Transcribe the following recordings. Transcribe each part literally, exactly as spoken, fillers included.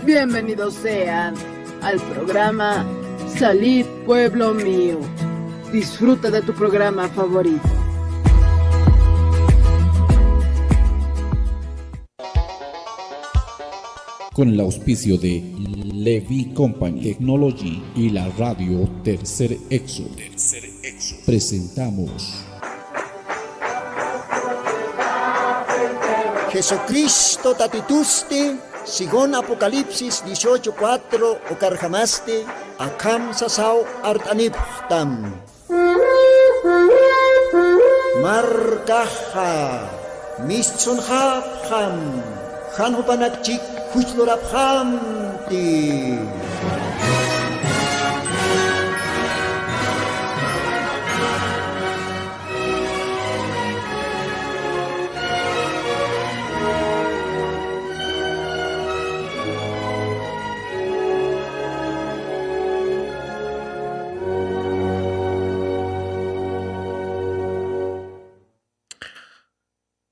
Bienvenidos sean al programa Salid, pueblo mío. Disfruta de tu programa favorito. Con el auspicio de Levi Company Technology y la radio Tercer Éxodo, presentamos Jesucristo tatitusti, según Apocalipsis dieciocho cuatro, ukarjamasti akham sasaw art'anipxtam. Markaxa mistsunxapxam, jan jupanak chik juchlurapxamti.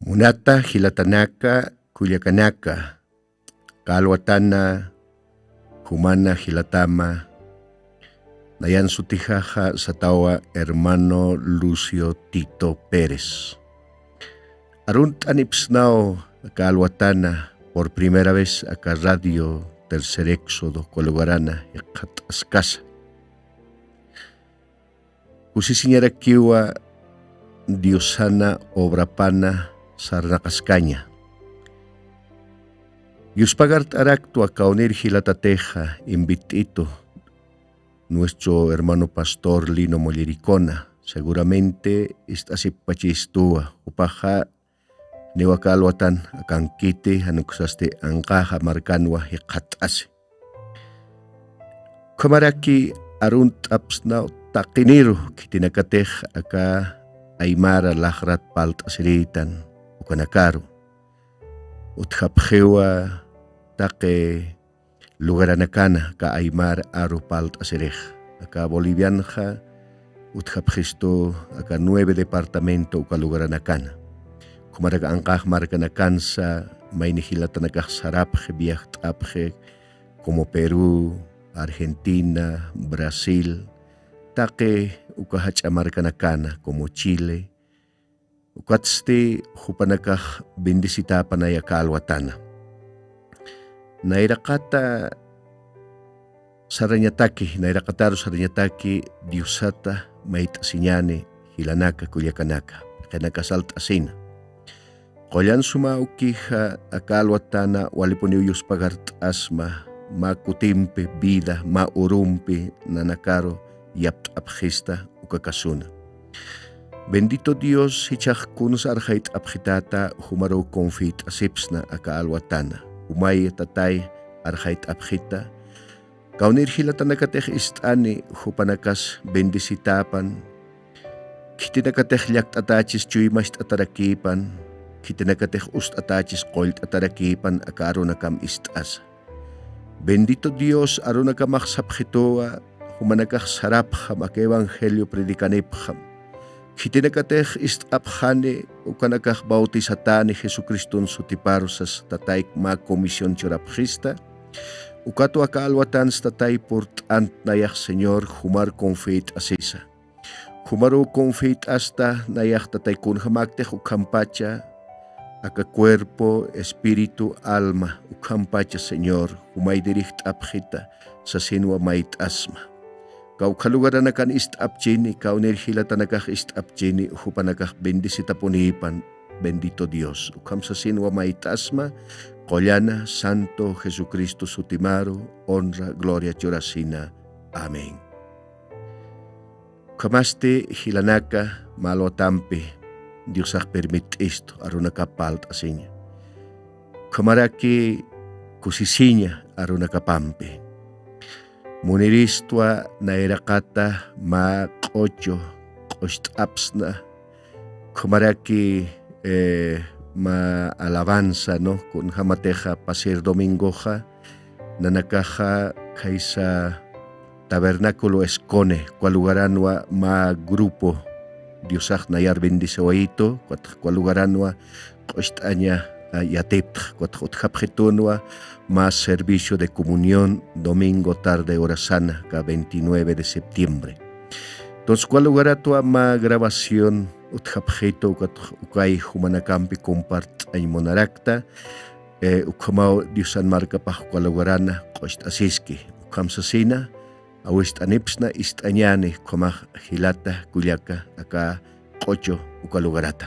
Munata jilatanaka, kullakanaka, aka alwatana jumana jilatama, nayan sutijaxa satawa hermano Lucio Tito Pérez. Arunt'anipsnaw aka alwatana por primera vez aka Radio Tercer Éxodo uka lugarana jikxat'askasa. Kusisiñarakiwa Diosana obrapana sarnaqaskaña. Yuspagart'araktwa kawknir jilatatixa invit'itu nuestro hermano pastor Lino Mollericona. Seguramente ist'asippachistuwa, jupaxa niwa aka alwatan akankiti, jan ukasti anqaxa markanwa jikxat'asi. Ukhamaraki arunt'apsnaw taqiniru khitinakatix aka aymara laxrat palt'asirïtan ukanakaru. Utjapxiwa taqi lugaranakana aka aymar aru palt'asirix. Aka Bolivianxa utjapxistu aka nueve departamento uka lugaranakana. Ukhamaraki anqax markanakansa mayni jilatanakax sarapxi, viajt'apxi, como Perú, Argentina, Brasil, taqi uka jach'a markanakana como Chile, ukatsti jupanakax bendecitäpanay aka alwatana. Nayraqata sarañataki, nayraqataru sarañataki Diosata mayt'asiñani jilanaka kullakanaka, qinaka salt'asina. Qullan suma ukixa aka alwatana walipuniw yuspagart'asma, mä kutimpi vida, mä urumpi nanakaru yapt'apxista ukakasuna. Bendito Dios, jichhax kuns arxayt'apxitäta, jumaruw confiat'asipsna aka alwatana. Jumay tatay arxayt'apxita. Kawknir jilatanakatix ist'ani jupanakas bendecitäpan. Khitinakatix llakt'atächis chuymacht'atarakïpan. Khitinakatix ust'atächis qullt'atarakïpan aka arunakam ist'asa. Bendito Dios, arunakamax sapxituwa, jumanakax sarapxam, aka evangelio predicanipxam. Khitinakatix ist'apxani, ukanakax bautizatäni Jesucriston sutiparu sas tatayk mä comisión churapxista. Ukatwa aka alwatans tatay purt'ant nayax Señor jumar confiat'asisa. Jumaruw confiat'asta nayax tatay kunjamäktix ukhampacha, aka cuerpo, espíritu, alma, ukhampacha Señor, jumay dirigt'apxita, sasinwa mayt'asma. Kawkha lugaranakan ist'apchini, kawknir jilatanakax ist'apchini, jupanakax bendecitapunïpan, bendito Dios. Ukham sasinwa mayt'asma, qullana, santo Jesucristo sutimaru, honra, gloria churasina. Amén. Ukhamasti jilanaka mä alwatampi Diosax permit'istu arunakap palt'asiña. Ukhamaraki kusisiña arunakapampi. Muniristwa nayraqata mä q'uchu q'ucht'apsna. Ukhamaraki, eh, mä alabanza, ¿no? Kunjamatixa pasir domingoxa nanakaxa khaysa Tabernáculo Escone, uka lugaranwa mä grupo Diosax nayar bendecewayitu, ukat uka lugaranwa q'ucht'aña ah, yatiptx, ukatx utjapxitunwa mä servicio de comunión domingo tarde hora sana, aka veintinueve de septiembre. Entonces, uka lugaratwa mä grabación utjapxitu, ukatx ukay jumanakampi compart'añ munarakta, eh, ukhamaw Diosan markapax uka lugarana q'ucht'asiski, ukham sasina, awist'anipsna, ist'añäni ukhamax jilata kullaka aka q'uchu uka lugarata.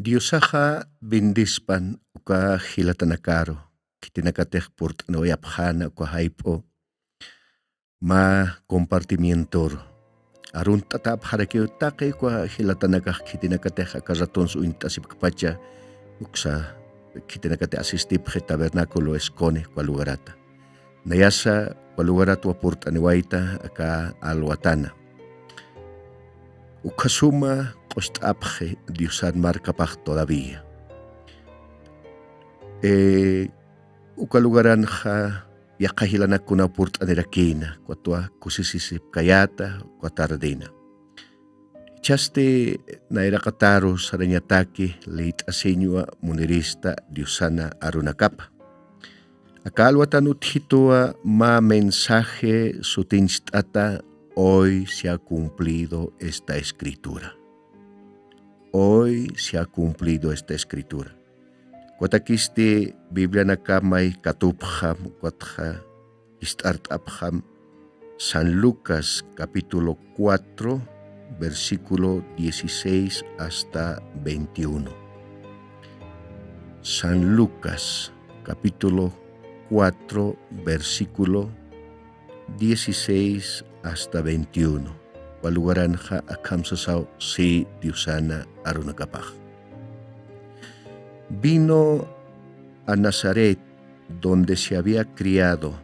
Diosaxa bendispan uka jilatanakaru, khitinakatix purt'aniwayapxäna uka jayp'u mä compartimientoru. Arunt'atäpxarakiw taqi uka jilatanakax khitinakatix aka ratuns uñt'asipkpacha uksa khitinakatix asistipxi Tabernáculo Escone uka lugarata. Nayasa uka lugaratwa purt'aniwayta aka alwatana. Ukhasuma q'ust'apxi Diosan markapax todavía. Eh, uka lugaranxa yaqha jilanakkunaw purt'anirakïna, ukatwa kusisisipkayäta uka tardena. Jichhasti nayraqataru sarañataki liyt'asiñwa munirista Diosana arunakapa. Aka alwatan utjituwa mä mensaje sutincht'ata, Hoy se ha cumplido esta escritura. Hoy se ha cumplido esta escritura. Ukatakisti Biblianakamay katupxam, ukatxa jist'art'apxam San Lucas capítulo cuatro, versículo dieciséis hasta veintiuno. San Lucas capítulo cuatro, versículo dieciséis hasta veintiuno. Uka lugaranxa akham sasaw si Diosana arunakapax. Vino a Nazaret, donde se había criado,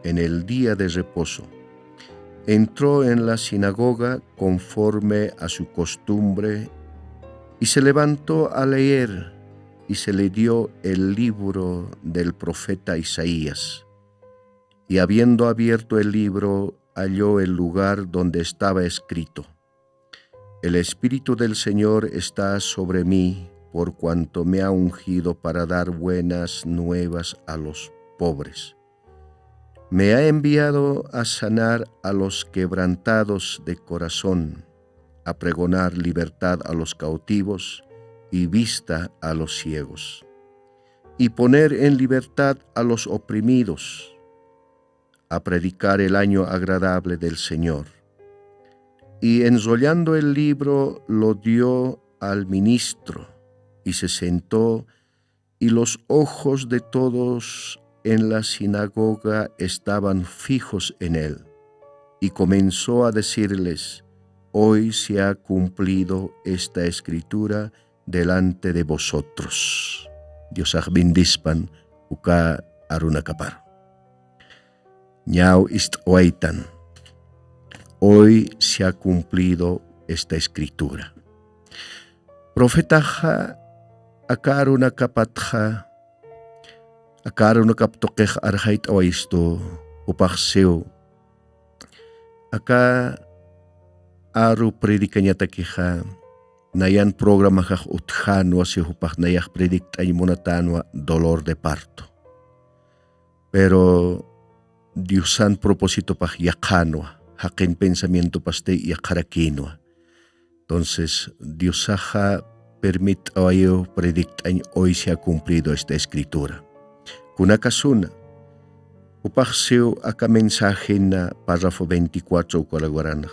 en el día de reposo. Entró en la sinagoga conforme a su costumbre, y se levantó a leer, y se le dio el libro del profeta Isaías. Y habiendo abierto el libro, halló el lugar donde estaba escrito: "El Espíritu del Señor está sobre mí, por cuanto me ha ungido para dar buenas nuevas a los pobres. Me ha enviado a sanar a los quebrantados de corazón, a pregonar libertad a los cautivos y vista a los ciegos, y poner en libertad a los oprimidos, a predicar el año agradable del Señor". Y enrollando el libro, lo dio al ministro, y se sentó, y los ojos de todos en la sinagoga estaban fijos en él. Y comenzó a decirles: "Hoy se ha cumplido esta escritura delante de vosotros". Diosax bendispan uka arunakapar. Ñaw ist'awaytan: "Hoy se ha cumplido esta escritura". Profetaxa aka arunakapatxa, aka arunakap tuqix arxayt'awayistu, jupax siw aka aru predicañatakixa, nayan programaxax utjänwa, si jupax nayax predict'añ munatänwa dolor de parto. Pero Diosan propósitopax yaqhänwa, jaqin pensamientopasti yaqharakïnwa. Entonces, Diosaxa permit'awayiw predict'añ hoy se ha cumplido esta escritura. Kunakasuna, jupax siw aka mensajena párrafo veinticuatro uka lugaranxa.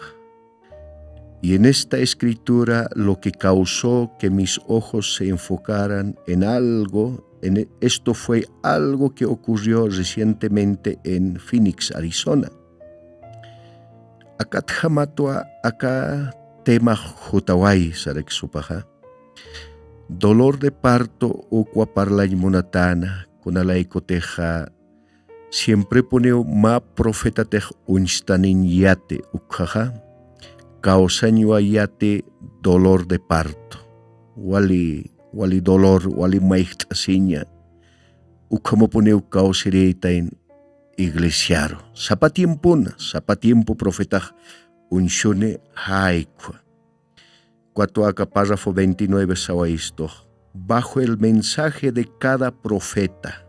Y en esta escritura lo que causó que mis ojos se enfocaran en algo, en e-, esto fue algo que ocurrió recientemente en Phoenix, Arizona. Akatjamatwa aka temax jutaway saraki jupaxa. Dolor de parto ukwa parlañ munatäna, kunalaykutixa siemprepuniw mä profetatix uñstaniñ yati ukhaxa, causañwa yati dolor de parto. Wali, wali dolor, wali mayjt'asiña, ukhamapuniw causayrïtayn iglesiaru. Sapa tiempona, sapa tiempo profetax uñsuni jaykhwa. Cuatro aka párrafo veintinueve sawayistux: "Bajo el mensaje de cada profeta,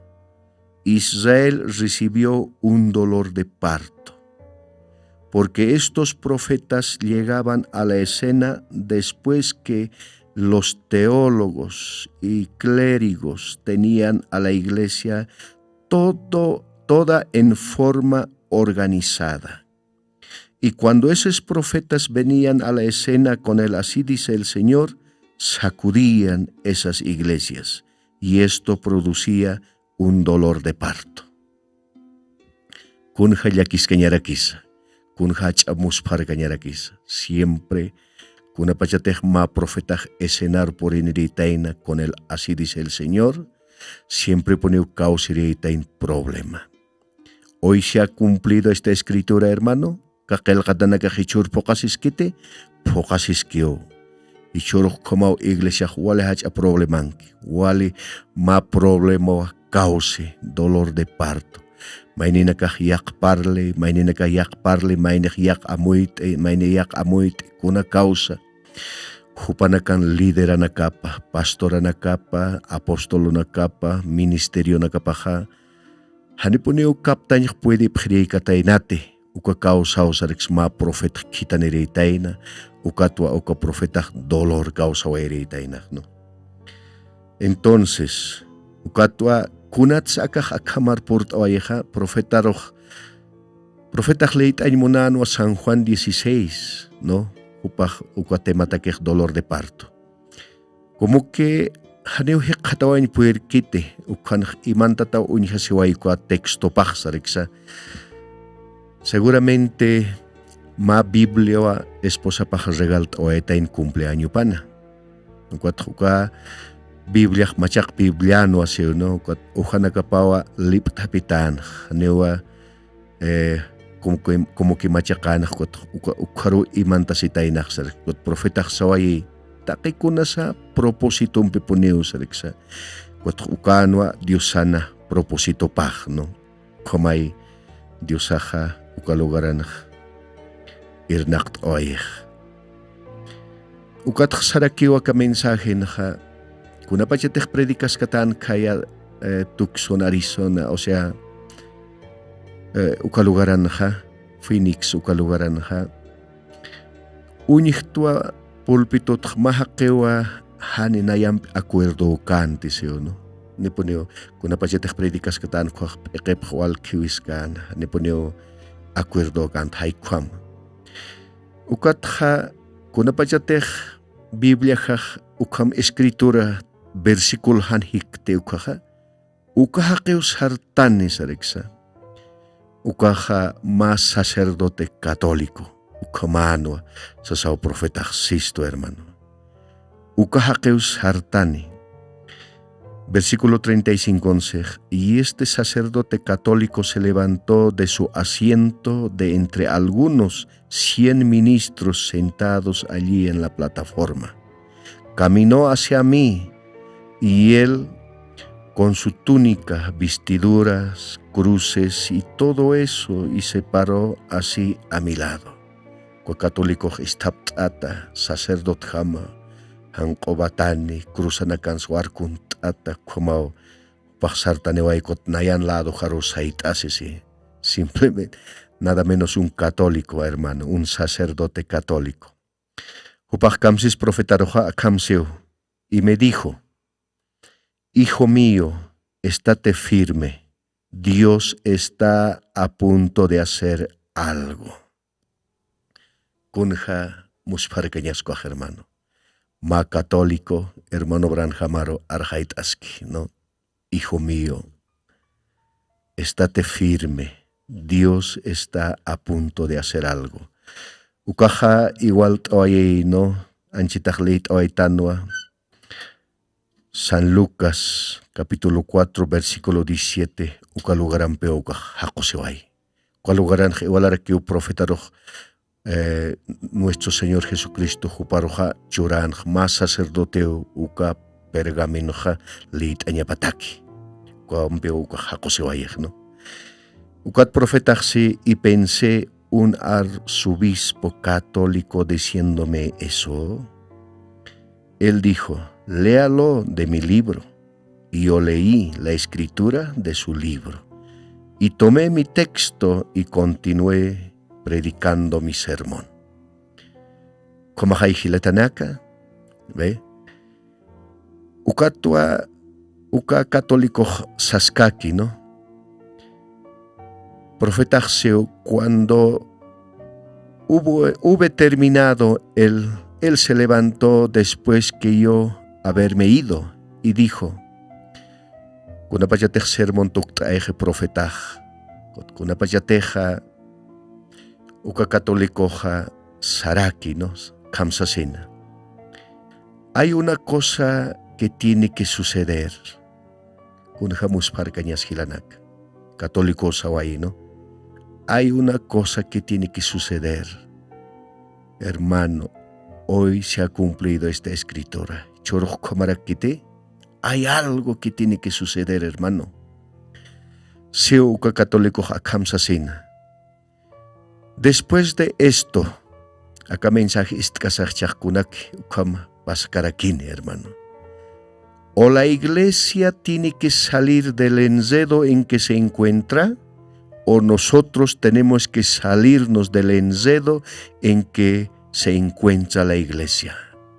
Israel recibió un dolor de parto, porque estos profetas llegaban a la escena después que los teólogos y clérigos tenían a la iglesia todo, toda en forma organizada. Y cuando esos profetas venían a la escena con el así dice el Señor, sacudían esas iglesias, y esto producía un dolor de parto". Kunja llakiskañarakisa, kunja jach'a muspharkañarakisa, siempre kunapachatix mä profetax escenar purinirïtayna con el así dice el Señor, siemprepuniw causayrïtayn problema. Hoy se ha cumplido esta escritura, hermano. Uka qillqatanakax jichhür phuqasiskiti, phuqasiskiw. Jichhürux ukhamaw iglesiax wali jach'a problemanki, wali mä problemawa cauce, dolor de parto. Mayninakax yaqparli, mayninakax yaqparli, maynix yaq amuyt'i, mayni yaq amuyt'i, kuna causa. Jupanakan lideranakapa, pastoranakapa, apostolonakapa, ministerionakapaxa, janipuniw kaptañx puedipxirïkataynati, uka causaw saraks mä profetax khitanirïtayna, ukatwa uka profetax dolor causawayrïtaynax, ¿no? Entonces, ukatwa kunats akax akhamar purt'awayixa, profetarux, profetax liyt'añ munänwa San Juan dieciséis, ¿no? Jupax uka tematakix dolor de parto. Como que janiw jikxatawañ purirkiti, ukhanx imantataw uñjasiwayku textopax saraksa. Seguramente mä Bibliawa esposapax regalt'awaytayn cumpleañopana. Ukatx uka Bibliax machaq Biblianwa siw, ¿no? Ukat ujanakapawa lipt'apitänx, janiwa eh, como que, como que machaqänx, ukat, uka, ukharuw imantasitaynax saraksa, ukat profetax sawayi, taqi kunasa propósitompipuniw saraksa, ukat ukänwa Diosana propósitopax, ¿no? Ukhamay Diosaxa uka lugaranx irnaqt'awayix. Ukatxa sarakiw aka mensajenxa, kunapachatix predicaskatän khaya, eh, Tucson, Arizona, o sea, eh, uka lugaranxa, Phoenix uka lugaranxa, uñjtwa pulpitutx mä jaqiwa jani nayampi acuerdokänti, ¿sí o no? Nipuniw kunapachatix predicaskatän ukkhax p'iqipx wal khiwiskän, nipuniw acuerdokänti jay ukham. Ukatxa kunapachatix Bibliaxax ukham escritura versículo jan jikti ukkhaxa, uka jaqiw sartani saraksa. Ukaxa mä sacerdote católico, ukhamänwa sasaw profetax Sisto, hermano. Uka jaqiw sartani. Versículo treinta y cinco, once. Y este sacerdote católico se levantó de su asiento de entre algunos cien ministros sentados allí en la plataforma. Caminó hacia mí, y él, con su túnica, vestiduras, cruces y todo eso, y se paró así a mi lado. Uka católicox isthapt'ata, sacerdotjama, janq'ubatani, cruzanakans warkunt'ata, ukhamaw jupax sartaniwaykut nayan ladoxaruw sayt'asi, sí. Simplemente, nada menos un católico, hermano, un sacerdote católico. Jupax kamsis profetaruxa akham siw, y me dijo: "Hijo mío, estate firme, Dios está a punto de hacer algo". Kunja muspharkañaskwa, hermano. Mä católico, hermano Branhamaru arxayt'aski, ¿no? "Hijo mío, estate firme. Dios está a punto de hacer algo". Ukaxa igual t'awayay, ¿no? Anchitax liyt'awaytanwa. San Lucas, capítulo cuatro, versículo diecisiete, uka lugarampiw ukax jaqusiway. Uka lugaranx iwalarakiw profetarux, eh, nuestro Señor Jesucristo juparuxa churänx mä sacerdotew uka Pergaminoxa liyt'añapataki. Ukampiw ukax jaqusiwayix, ¿no? Ukat profetaxsi: "Y pensé un arzobispo católico diciéndome eso". Él dijo: "Léalo de mi libro". Y yo leí la escritura de su libro. Y tomé mi texto y continué predicando mi sermón. Ukhamaxay jilatanaka, ¿ve? Ukatwa, uka católicox saskaki, ¿no? Profetaxsiw cuando hubo, hube terminado, él, él se levantó después que yo haberme ido y dijo, kunapachatix sermon tukt'ayxi profetax, kunapachatixa uka católicoxa saraki, ¿no? Akham sasina: "Hay una cosa que tiene que suceder". Kunja muspharkañas jilanaka. Católico sawayi, ¿no? "Hay una cosa que tiene que suceder. Hermano, hoy se ha cumplido esta escritura". Churux ukhamarakiti, "Hay algo que tiene que suceder, hermano". Siw uka católicox akham sasina. Después de esto, aka mensaje ist'kasax chiqkunaki ukham paskarakini, hermano. O la iglesia tiene que salir del enredo en que se encuentra, o nosotros tenemos que salirnos del enredo en que se encuentra la iglesia.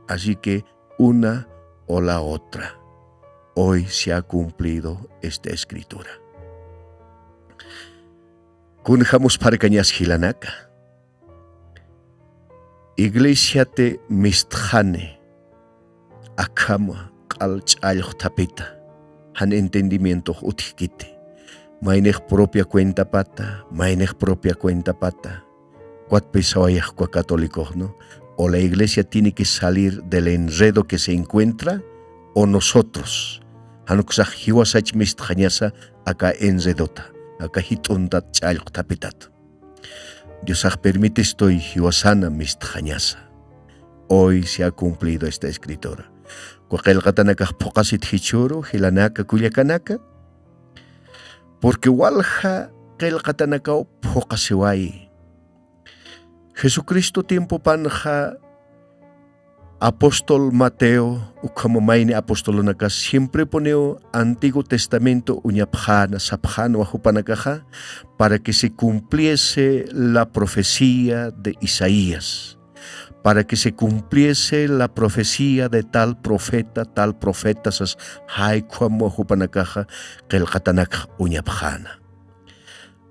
Así que una o la otra. Hoy se ha cumplido esta escritura. Kunja muspharkañas jilanaka. Iglesiati mistxani akham q'al ch'allxtapita, jan entendimientox utjkiti. Maynix propia cuentapata, maynix propia cuentapata. Ukat pisawayax uka católicox, ¿no? O la iglesia tiene que salir del enredo que se encuentra, o nosotros. Jan uksax jiwasach mistxañasa aka enredota, aka jit'untat ch'allxtapitat. Diosax permitistuy jiwasana mistxañasa. Hoy se ha cumplido esta escritura. Uka qillqatanakax phuqasit jichhüru, jilanaka, kullakanaka. Porque walja qillqatanakaw phuqasiwayi. Jesucristo tiempopanxa apóstol Mateo ukhama mayni apostolunakas siemprepuniw Antiguo Testamento uñapxäna sapxänwa jupanakaxa, para que se cumpliese la profecía de Isaías, para que se cumpliese la profecía de tal profeta, tal profeta sas, jaykhwamwa jupanakaxa qillqatanakx uñapxäna.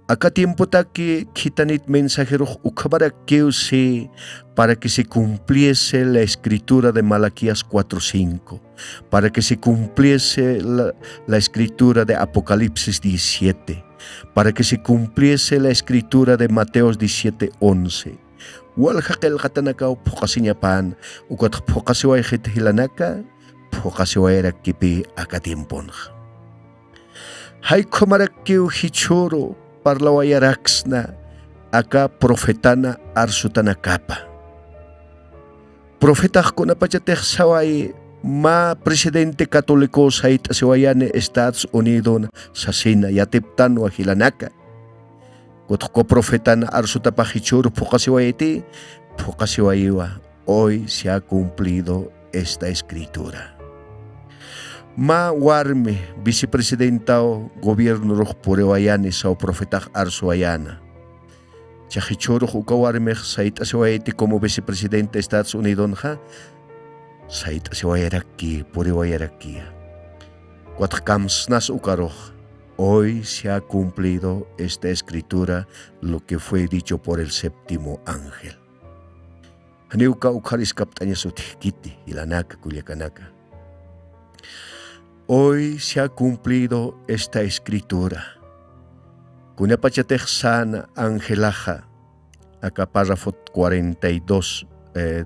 Aka tiempotaki khitanit mensajerux ukhamarakiw si, para que se cumpliese la escritura de Malaquías cuatro cinco, para que se cumpliese la, la escritura de Apocalipsis diecisiete, para que se cumpliese la escritura de Mateos diecisiete once. Walja qillqatanakaw phuqasiñapän, ukatx phuqasiwayxit jilanaka, phuqasiwayarakkipï aka tiemponxa. Jaykhamarakkiw jichhüru parlawayaraksna aka profetana arsutanakapa. Profetax kunapachatix sawayi, mä presidente católico sayt'asiwayani Estados Unidon sasina, yatiptanwa jilanaka. Kutx uka profetana arsutapax jichhüru phuqasiwayiti, phuqasiwayiwa, hoy se ha cumplido esta escritura. Mä warmi vicepresidentaw gobiernorux puriwayani saw profetax arsuwayäna. Jichhürux uka warmix sayt'asiwayiti como vicepresidente Estados Unidonxa, sayt'asiwayarakki, puriwayarakiya. Ukatx kamsnas ukarux, hoy se ha cumplido esta escritura, lo que fue dicho por el séptimo ángel. Janiw uka ukhar iskapt'añas utjkiti, jilanaka, kullakanaka. Hoy se ha cumplido esta escritura. Kunapachatix säna angelaxa, aka párrafo cuarenta y dos, eh,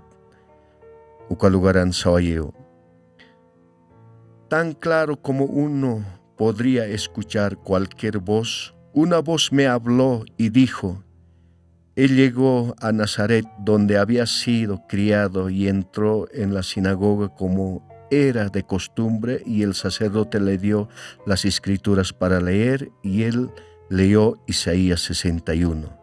uka lugaran sawayiw. Tan claro como uno podría escuchar cualquier voz, una voz me habló y dijo: Él llegó a Nazaret, donde había sido criado, y entró en la sinagoga como era de costumbre, y el sacerdote le dio las escrituras para leer, y él leyó Isaías sesenta y uno.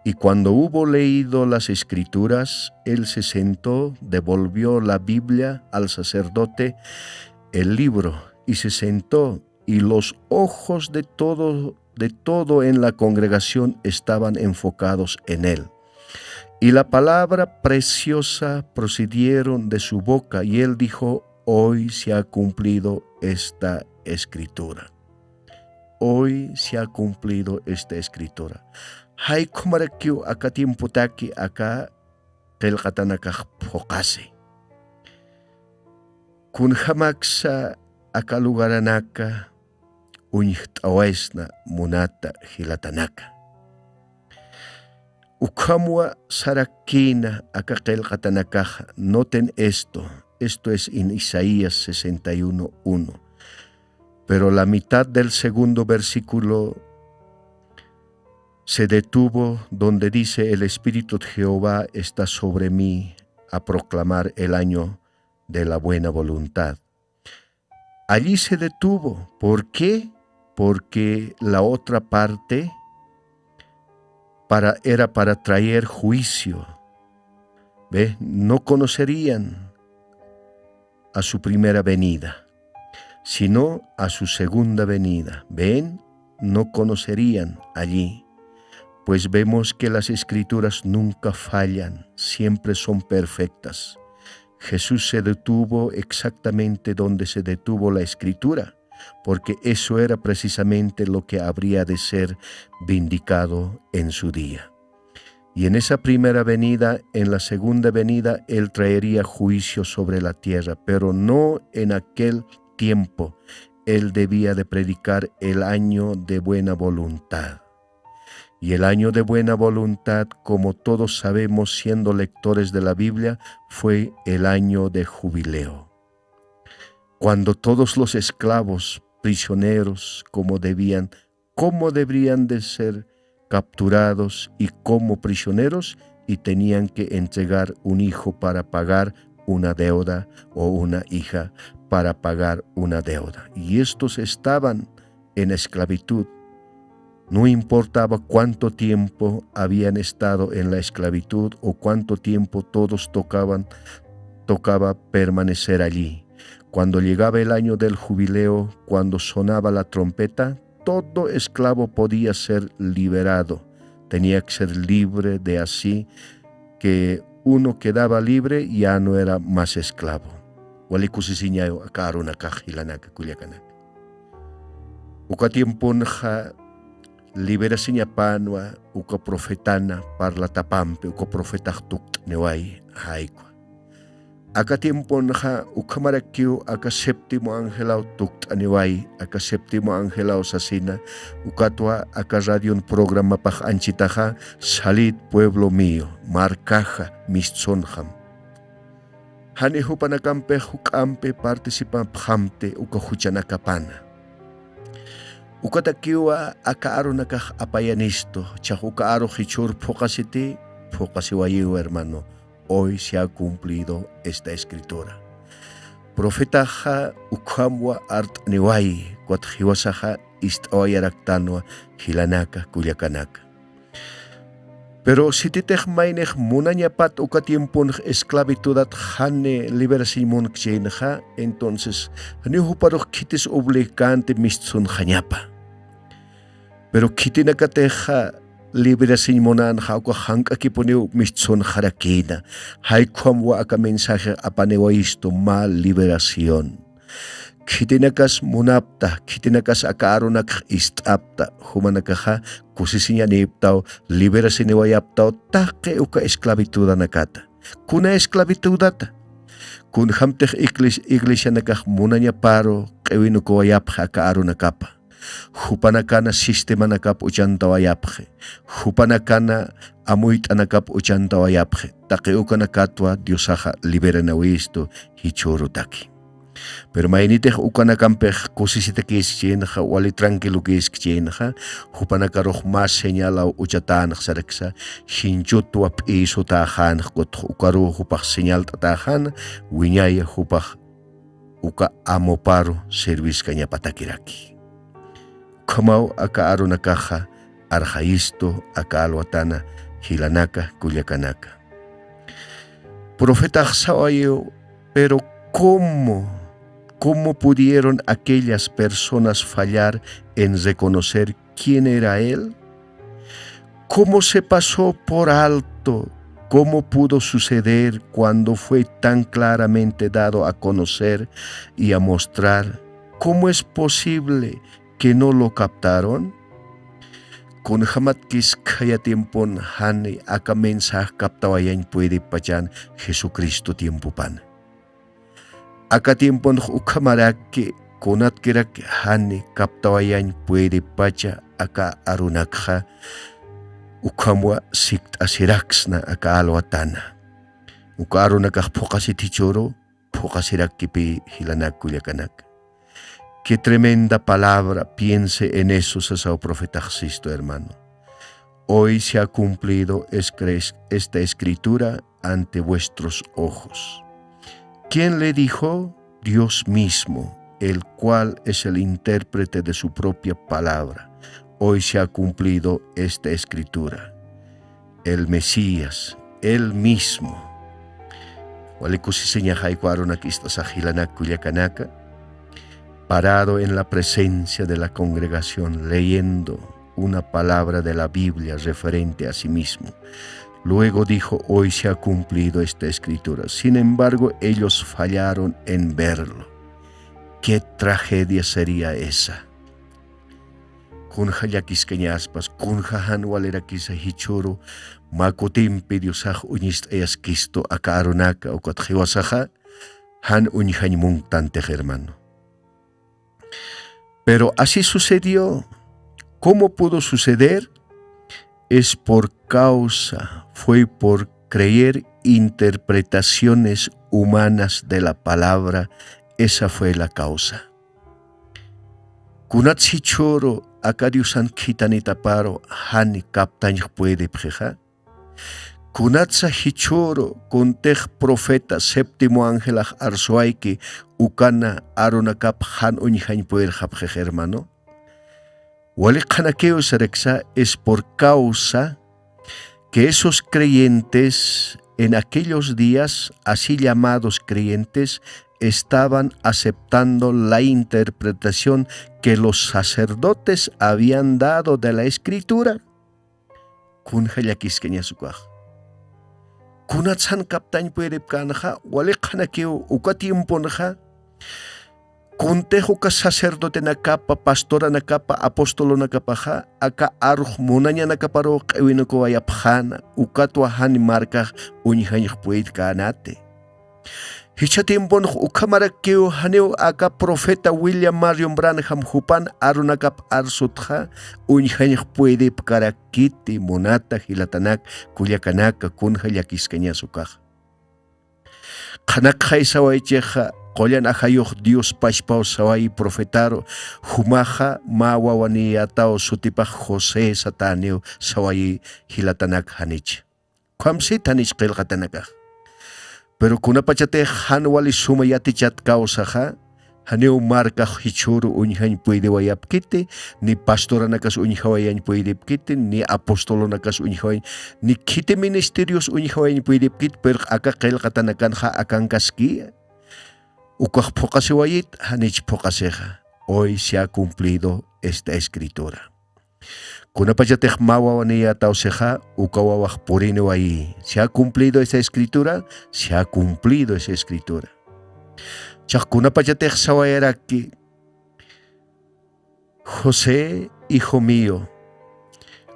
Y cuando hubo leído las escrituras, él se sentó, devolvió la Biblia al sacerdote, el libro, y se sentó, y los ojos de todo, de todo en la congregación estaban enfocados en él. Y la palabra preciosa procedieron de su boca, y él dijo: Hoy se ha cumplido esta escritura. Hoy se ha cumplido esta escritura. Jaykhumarakiw aka tiempotaki aka qillqatanakax phuqasi. Kunjamaksa aka lugaranaka uñjt'awaysna munata jilatanaka. Ukhamwa sarakïna aka qillqatanakaxa, noten esto, esto es en Isaías sesenta y uno uno. Pero la mitad del segundo versículo se detuvo donde dice: El Espíritu de Jehová está sobre mí a proclamar el año de la buena voluntad. Allí se detuvo. ¿Por qué? Porque la otra parte para, era para traer juicio. ¿Ve? No conocerían a su primera venida, sino a su segunda venida. ¿Ven? No conocerían allí. Pues vemos que las escrituras nunca fallan, siempre son perfectas. Jesús se detuvo exactamente donde se detuvo la escritura, porque eso era precisamente lo que habría de ser vindicado en su día. Y en esa primera venida, en la segunda venida, él traería juicio sobre la tierra, pero no en aquel tiempo. Él debía de predicar el año de buena voluntad. Y el año de buena voluntad, como todos sabemos siendo lectores de la Biblia, fue el año de jubileo, cuando todos los esclavos, prisioneros, como debían, cómo deberían de ser capturados y como prisioneros, y tenían que entregar un hijo para pagar una deuda o una hija para pagar una deuda. Y estos estaban en esclavitud, No importaba cuánto tiempo habían estado en la esclavitud o cuánto tiempo todos tocaban, tocaba permanecer allí. Cuando llegaba el año del jubileo, cuando sonaba la trompeta, todo esclavo podía ser liberado. Tenía que ser libre de así que uno quedaba libre, ya no era más esclavo. Wali kusisiñaw aka arunakax jilanaka kullakanaka. Uka tiemponxa liberasiñapanwa uka profetana parlatapampi, uka profetax tukt'niway jaykwa. Aka tiemponxa ukhamarakiw aka séptimo angelaw tukt'aniway, aka séptimo angelaw sasina, ukatwa aka radion programapax anchitaxa, Salid pueblo mío, markaxa mistsunxam. Jani jupanakampix juk'ampi participapxamti uka juchanakapana. Ukatakiwa aka arunakax apayanistu, chax uka arux jichhür phuqasiti, phuqasiwayiw hermano, hoy se ha cumplido esta escritura. Profetaxa ukhamwa art'niwayi, ukat jiwasaxa ist'awayaraktanwa jilanaka, kullakanaka. Pero sititix maynix munañapat uka tiemponx esclavitudat jani liberasiñ munkchïnxa, entonces janiw juparux khitis obligkanti mistsunxañapa. Pero khitinakatixa liberasiñ munänxa uka jank'akipuniw mistsunxarakïna. Jaykham wa aka mensaje apaniwayistu mä liberación. Khitinakas munapta, khitinakas aka arunakx ist'apta, jumanakaxa kusisiñanïptaw, liberasiniwayaptaw taqi uka esclavitudanakata. Kuna esclavitudata? Kunjamtix igles-, iglesianakax munañaparu q'iwinukuwayapxi aka arunakapa. Jupanakana sistemanakap uchantawayapxi. Jupanakana amuyt'anakap uchantawayapxi. Taqi ukanakatwa Diosaxa liberanawïstu jichhürutaki. Pero maynitix ukanakampix kusisitakïskchïnxa, wali tranquilokïskchïnxa, jupanakarux mä señalaw uchatänx saraksa, jinchutwa p'ïsutäxänx, kutx ukaruw jupax señalt'atäxäna, wiñaya jupax uka amuparu serviskañapatakiraki. Ukhamaw aka arunakaxa arxayistu aka alwatana jilanaka kullakanaka. Profetax sawayiw, pero ¿cómo, cómo pudieron aquellas personas fallar en reconocer quién era él? ¿Cómo se pasó por alto? ¿Cómo pudo suceder cuando fue tan claramente dado a conocer y a mostrar? ¿Cómo es posible que no lo captaron? Kunjamatkiskaya tiempon jani aka mensaje captawayañ puedipachan Jesucristo tiempopan. Aka tiemponx ukhamaraki, kunatkirak jani captawayañ puedipacha aka arunakxa, ukhamwa sikt'asiraksna aka alwatana. Uka arunakax phuqasit jichhüru, phuqasirakipï jilanak kullakanaka. Qué tremenda palabra, piense en eso, sasaw profetax Sisto, hermano. Hoy se ha cumplido es-, esta escritura ante vuestros ojos. ¿Quién le dijo? Dios mismo, el cual es el intérprete de su propia palabra. Hoy se ha cumplido esta escritura. El Mesías, él mismo. Wali kusisiñax jayku arunak ist'asax jilanak kullakanaka, parado en la presencia de la congregación, leyendo una palabra de la Biblia referente a sí mismo. Luego dijo: "Hoy se ha cumplido esta escritura". Sin embargo, ellos fallaron en verlo. ¿Qué tragedia sería esa? Kunja llakiskañaspas, kunja jan walirakisa jichhüru, mä kutimpi Diosax uñist'ayaskistu aka arunaka ukat jiwasaxa, jan uñjañ munktantix, hermano. Pero así sucedió. ¿Cómo pudo suceder? Es por causa, fue por creer interpretaciones humanas de la palabra, esa fue la causa. Kunatsa jichhüru aka Diosan khithanitaparu jani captañ puedipxixa, kunatsa jichhüru kuntix profeta séptimo angelax arsuwayki ukana arunakap jan uñjañ puerxapxix, hermano. Wali qhanakiw saraksa es por causa que esos creyentes en aquellos días, así llamados creyentes, estaban aceptando la interpretación que los sacerdotes habían dado de la Escritura. Kunja llakiskañas ukax. Kunatsan kaptañ puedipkänxa, wali qhanakiw uka tiemponxa, kuntix uka sacerdotenakapa, pastoranakapa, apostolonakapaxa, aka arux munañanakaparuw q'iwinukuwayapxäna, ukatwa jan markax uñjañx puedkänati. Jichha tiemponx ukhamarakiw janiw aka profeta William Marrion Branham jupan arunakap arsutxa uñjañx puedipkarakiti munata jilatanak, kullakanaka, kunja llakiskañas ukax. Qhanakxay sawaychixa, qullan ajayux Dios pachpaw sawayi profetaru, jumaxa mä wawaniyätaw sutipax José satäniw sawayi jilatanak janich. Ukham sit janich qillqatanakax. Pero kunapachatix jan wali suma yatichat kawsaxa, janiw markax jichhüru uñjañ puediwayapkiti, ni pastoranakas uñjawayañ puedipkiti, ni apostolonakas uñjawayañ, ni khiti ministerios uñjawayañ puedipkiti, pero aka qillqatanakanxa akankaskiya. Ukax phuqasiwayit, janich phuqasixa. Hoy se ha cumplido esta escritura. Kunapachatix mä wawaniyätaw sixa, uka wawax puriniwayi. Se ha cumplido esa escritura, se ha cumplido esa escritura. Chax kunapachatix sawayaraki, José, hijo mío,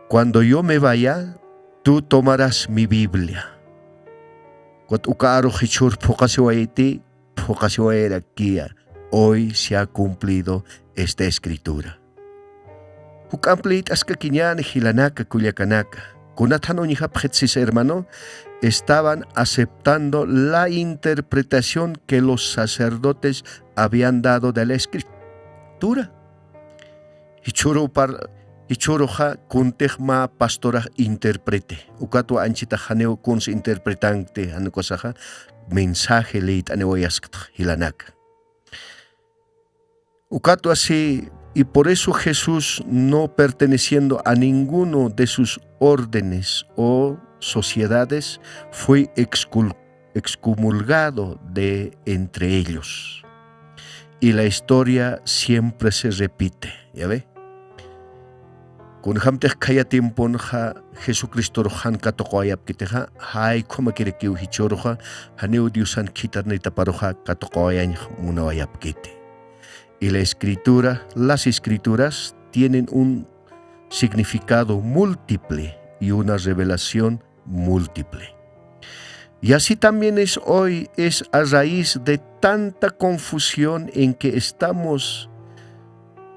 cuando yo me vaya, tú tomarás mi Biblia. Ukat uka arux jichhür phuqasiwayiti, phuqasiwayarakiya, hoy se ha cumplido esta escritura. Juk'amp liyt'askakiñäni jilanaka kullakanaka. Kunat jan uñjapxit sis hermano, estaban aceptando la interpretación que los sacerdotes habían dado de la escritura. Jichhüru par, jichhüruxa kuntix mä pastorax interprete. Ukatwa anchitax janiw kuns interpretankti, jan ukasaxa mensaje liyt'aniwayasktx jilanaka. Ukatwa si, y por eso Jesús, no perteneciendo a ninguno de sus órdenes o sociedades, fue excul-, excomulgado de entre ellos. Y la historia siempre se repite. ¿Ya ve? Kunjamtix khaya tiemponxa Jesucristorux jan katuqawayapkitixa, jay ukhamakirakiw jichhüruxa, janiw Diosan khitarnitaparuxa katuqawayañx munawayapkiti. Y la escritura, las escrituras tienen un significado múltiple y una revelación múltiple. Y así también es hoy, es a raíz de tanta confusión en que estamos,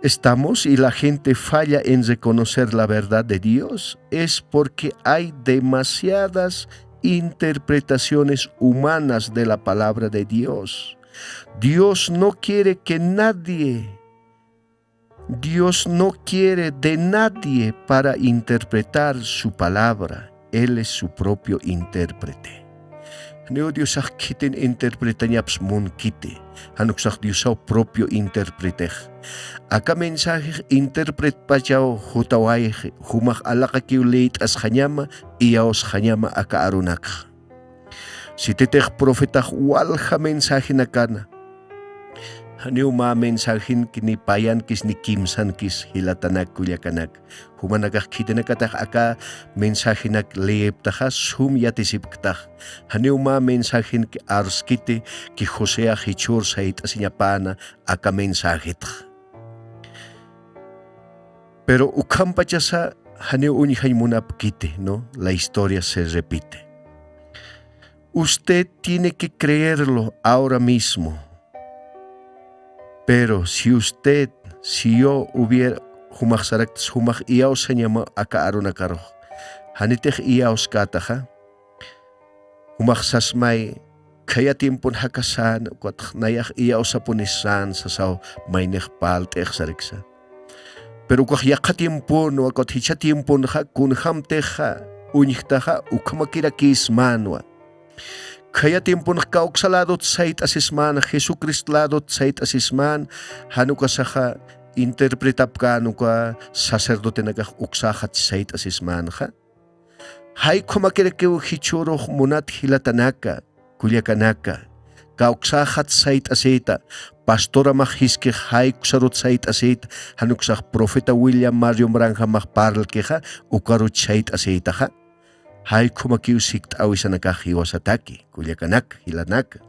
estamos y la gente falla en reconocer la verdad de Dios, es porque hay demasiadas interpretaciones humanas de la palabra de Dios. Dios no quiere que nadie Dios no quiere de nadie para interpretar su palabra. Él es su propio intérprete. Janiw Diosax khitin interpretañaps munkiti. Jan uksax Diosaw propio intérpretex. Aka mensajix intérpretpachaw jutawayxi, jumax alaqakiw liyt'asxañama, iyawsxañama aka arunakxa. Sititix profetax walja mensajenakana. Janiw mä mensajenki ni payankis ni kimsankis jilatanak kullakanak. Jumanakax khitinakatax aka mensajenak leeptaxa sum yatisipktax. Janiw mä mensajenki arskiti ki Joseax jichhür sayt'asiñapäna aka mensajetxa. Pero ukhampachasa janiw uñjañ munapkiti, ¿no? La historia se repite. Usted tiene que creerlo ahora mismo. Pero si usted, si yo hubiera, jumax saraktas, jumax iyawsañama aka arunakarux. Janitix iyawskätaxa. Jumax sasmay, khaya tiempon jakasän, ukatx nayax iyawsapunisän sasaw, maynix parlt'ix sarksa. Pero ukax yaqha tiempon, ukat jichha tiemponxa, kunjamtixa uñjtaxa, ukhamakirakïsmänwa. Khaya tiemponx kawksa ladot sayt'asismän, Jesucristo ladot sayt'asismän, jan ukasaxa interpretapkän uka sacerdotenakax uksäxat sayt'asismänxa. Jay ukhamakirakiw jichhürux munat jilatanaka, kullakanaka, kawksäxat sayt'asïta, pastoramax jiskix jay uksarut sayt'asïta, jan uksax profeta William Marrion Branhamax parlkixa ukarut sayt'asïtaxa. Jay ukhamakiw sikt'äwisanakax jiwasataki, kullakanaka, jilanaka.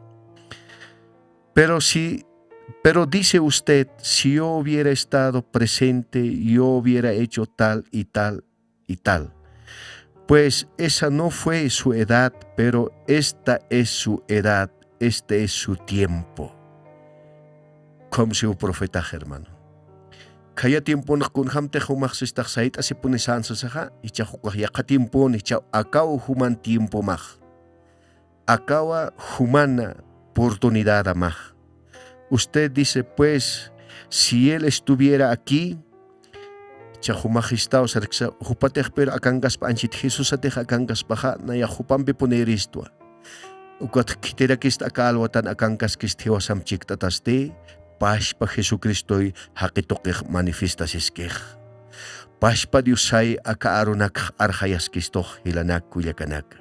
Pero si, pero dice usted, si yo hubiera estado presente, yo hubiera hecho tal y tal y tal. Pues esa no fue su edad, pero esta es su edad, este es su tiempo. Ukham siw profetax, hermano. Khaya tiemponx kunjamtix jumax sistax sayt'asipunisan sasaxa, jichhax ukax yaqha tiempon, jichhax akaw juman tiempomax. Akawa jumana oportunidadamax. Usted dice, pues, si él estuviera aquí, jichhax jumax jistaw sarksa, jupatix pero akankaspa anchhit Jesusatix akankaspaxa, nayax jupampipunïristwa. Ukat khitirakista aka alwatan akankaskist jiwasamp chikt'atasti, pachpa Jesucristoy jaqi tuqix manifiestasiskix. Pachpa Diosay aka arunakx arxayaskistux jilanak kullakanaka.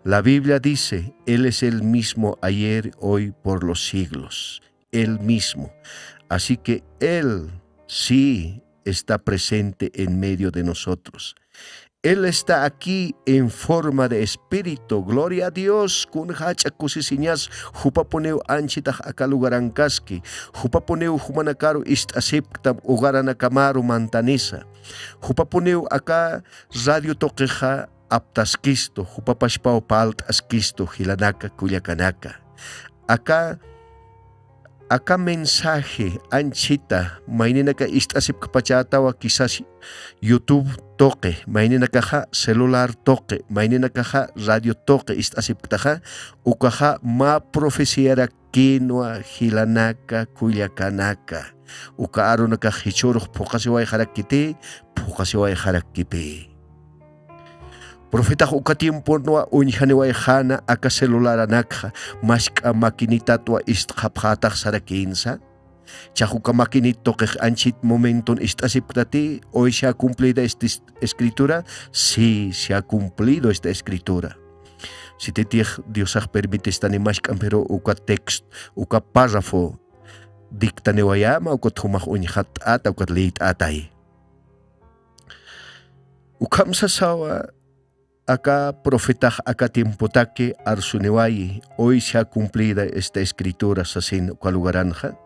La Biblia dice, Él es el mismo ayer, hoy, por los siglos. Él mismo. Así que Él sí está presente en medio de nosotros. Él está aquí en forma de espíritu. Gloria a Dios. Kun jach'a kusisiñas, jupapuniw anchhitax aka lugarankaski. Jupapuniw jumanakaru ist'asipktam, hogaranakamaru mantanisa. Jupapuniw aka radio tuqixa aptaskistu, jupapachpaw parlt'askistu, jilanaka, kullakanaka. Aka, aka mensaje anchhita mayninaka ist'asipkpachätawa, quizás YouTube tuqi, mayninakaxa celular tuqi, mayninakaxa radio tuqi ist'asipktaxa, ukaxa mä profeciarak kinwa jilanaka, kullakanaka. Uka arunakax jichhürux phuqasiwayxarakkiti, phuqasiwayxarakkipï. Profetax uka tiemponwa uñjaniwayxäna aka celularanakxa, mask'a maquinitatwa ist'xapxätax sarakïnsa. Jichhax uka maquinit tuqix anchhit momenton ist'asipktati, hoy se ha cumplida esta es-, escritura, sí, se ha cumplido esta escritura. Sititix Diosax permitistani mask'ampiru uka text, uka párrafo dictaniwayäma, ukat jumax uñjt'ata, ukat liyt'atay. Ukham sasawa, aka profetax aka tiempotaki arsuniwayi, hoy se ha cumplida esta escritura, sasin uka lugaranxa.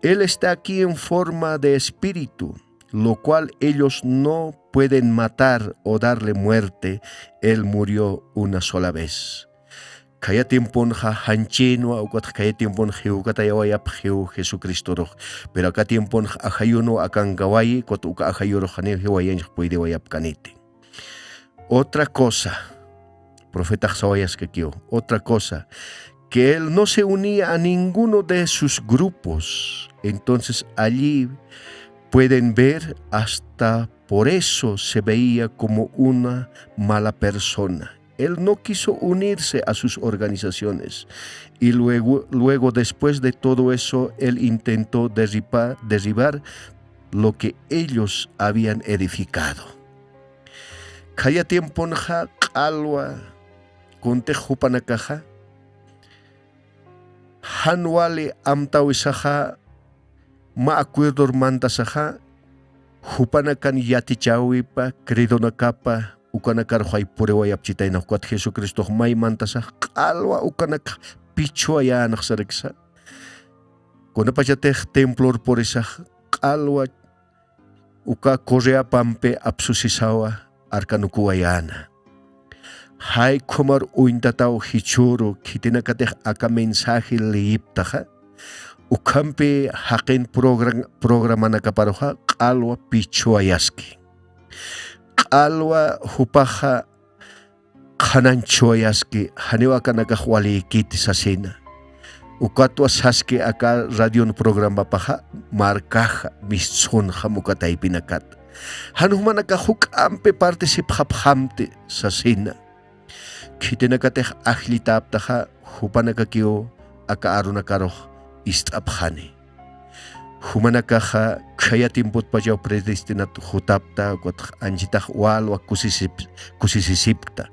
Él está aquí en forma de espíritu, lo cual ellos no pueden matar o darle muerte, él murió una sola vez. Khaya tiemponxa janchïnwa, ukat khaya tiemponxa jiwkatayawayapx jiw Jesucristorux. Pero aka tiemponxa ajayunwa akankawayi, ukat uka ajayurux janiw jiwayañx puydiwayapkaniti. Otra cosa, profetax sawayaskakiw, otra cosa, que él no se unía a ninguno de sus grupos. Entonces allí pueden ver, hasta por eso se veía como una mala persona. Él no quiso unirse a sus organizaciones. Y luego, luego, después de todo eso, él intentó derriba-, derribar lo que ellos habían edificado. Khaya tiemponxa q'alwa kuntix jupanakaxa, jan wali amtäwisaxa, mä acuerdor mantasaxa, jupanakan yatichäwipa, creedonakapa, ukanakarux jay puriwayapchitayna, ukat Jesucristox may mantasax q'alwa ukanakx pichhuwayänax saraksa. Kunapachatix templor purisax q'alwa uka correapampi apsusisawa arkanukuwayäna. Jay ukhamar uñtataw jichhüru khitinakatix aka mensaje leyiptaxa, ukhampi jaqin progra-, programanakaparuxa q'alwa pichhuwayaski. Q'alwa jupaxa qhananchhuwayaski, janiw akanakax walïkiti sasina. Ukatwa saski aka radion programapaxa, markaxa, mistsunxam uka taypinakat. Jan jumanakax juk'ampi participxapxamti sasina. Khitinakatix ajllitäptaxa, jupanakakiw aka arunakarux ist'apxani. Jumanakaxa khaya tiempotpachaw predestinat jutapta, ukatx anchitax walwa kusisip-, kusisisipkta.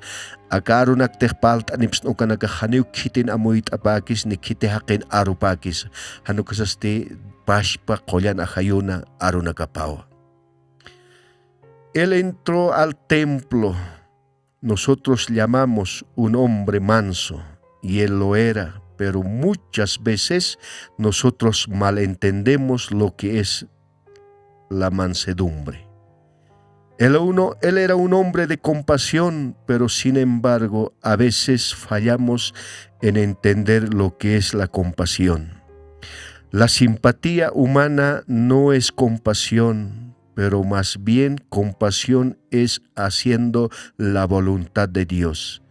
Aka arunaktix parlt'anipsna ukanakax janiw khitin amuyt'apäkis ni khiti jaqin arupäkis, jan ukasasti pachpa qullan ajayuna arunakapawa. Él entró al templo. Nosotros llamamos un hombre manso, y él lo era, pero muchas veces nosotros malentendemos lo que es la mansedumbre. Él, uno, él era un hombre de compasión, pero sin embargo, a veces fallamos en entender lo que es la compasión. La simpatía humana no es compasión, pero más bien compasión es haciendo la voluntad de Dios.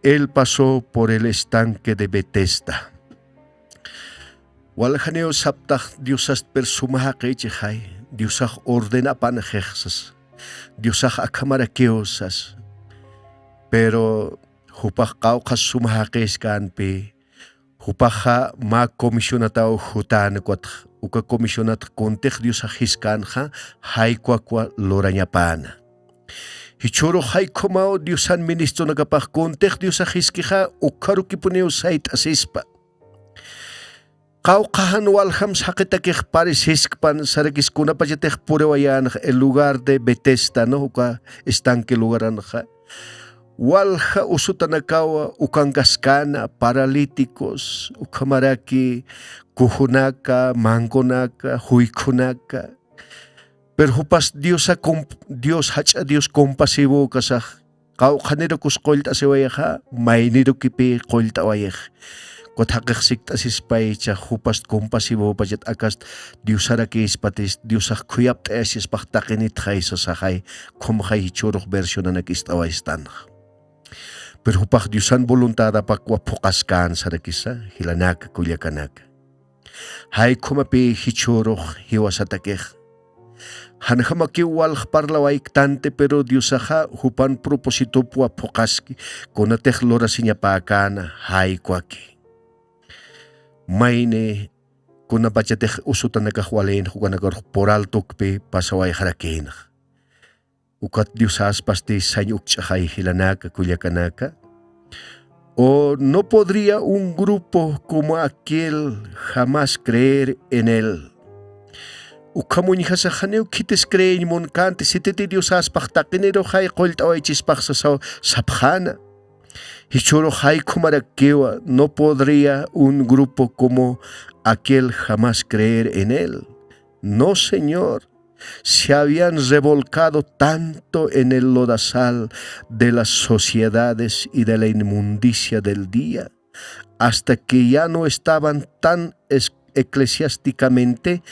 Él pasó por el estanque de Betesda. Waljaniw saptax Diosast per suma jaqïchixay, Diosax orden apanxix sas, Diosax akhamarakiw sas. Pero jupax qawqhas suma jaqïskänpi, jupaxa mä comisionataw jutän ukatx, uka comisionatx kuntix Diosax jiskänxa, jaykuwakwa lurañapäna. Jichhürux jaykhamaw Diosan ministronakapax kuntix Diosax jiskixa, ukharukipuniw sayt'asispa. Qawqha jan waljam saqitakix parisiskpan sarakis kunapachatix puriwayänxa el lugar de Betesda, ¿no? Uka estanque lugaranxa. Walja usutanakawa ukankaskäna, paralíticos, ukhamaraki kujunaka, mangonaka, juykhunaka. Pero jupas Diosa comp-, Dios jach'a Dios compasivo kasax, qawqhanirukus qullt'asiwayxa, maynirukipi qullt'awayix. Kutxaqix sikt'asispaycha, jupast compasivopachat akast Diosarakïspatist, Diosax khuyapt'ayasispax taqinitxay sasaxay, khumxay jichhürux versionanak ist'awaystanxa. Pero jupax Diosan voluntadapakwa phuqaskän sarakisa, jilanaka, kullakanaka. Jaykhumapï jichhürux jiwasatakix. Janjamakiw walx parlawayktanti, pero Diosaxa jupan propósitopwa phuqaski, kunatix lurasiñapäkäna jaykuwaki. Mayni kunapachatix usutanakax walïnx ukanakarux por altokpi pasawayxarakïnx. Ukat Diosaspasti sañ ukch'axay jilanaka, kullakanaka. ¿O no podría un grupo como aquel jamás creer en él? Ukham uñjasax janiw khitis creeñ munkänti, sititi Diosaspax taqiniruxay qullt'awaychispax sasaw sapxäna. Jichhürux jaykhumarakiwa, ¿no podría un grupo como aquel jamás creer en él? No, Señor. Se habían revolcado tanto en el lodazal de las sociedades y de la inmundicia del día, hasta que ya no estaban tan es-, eclesiásticamente,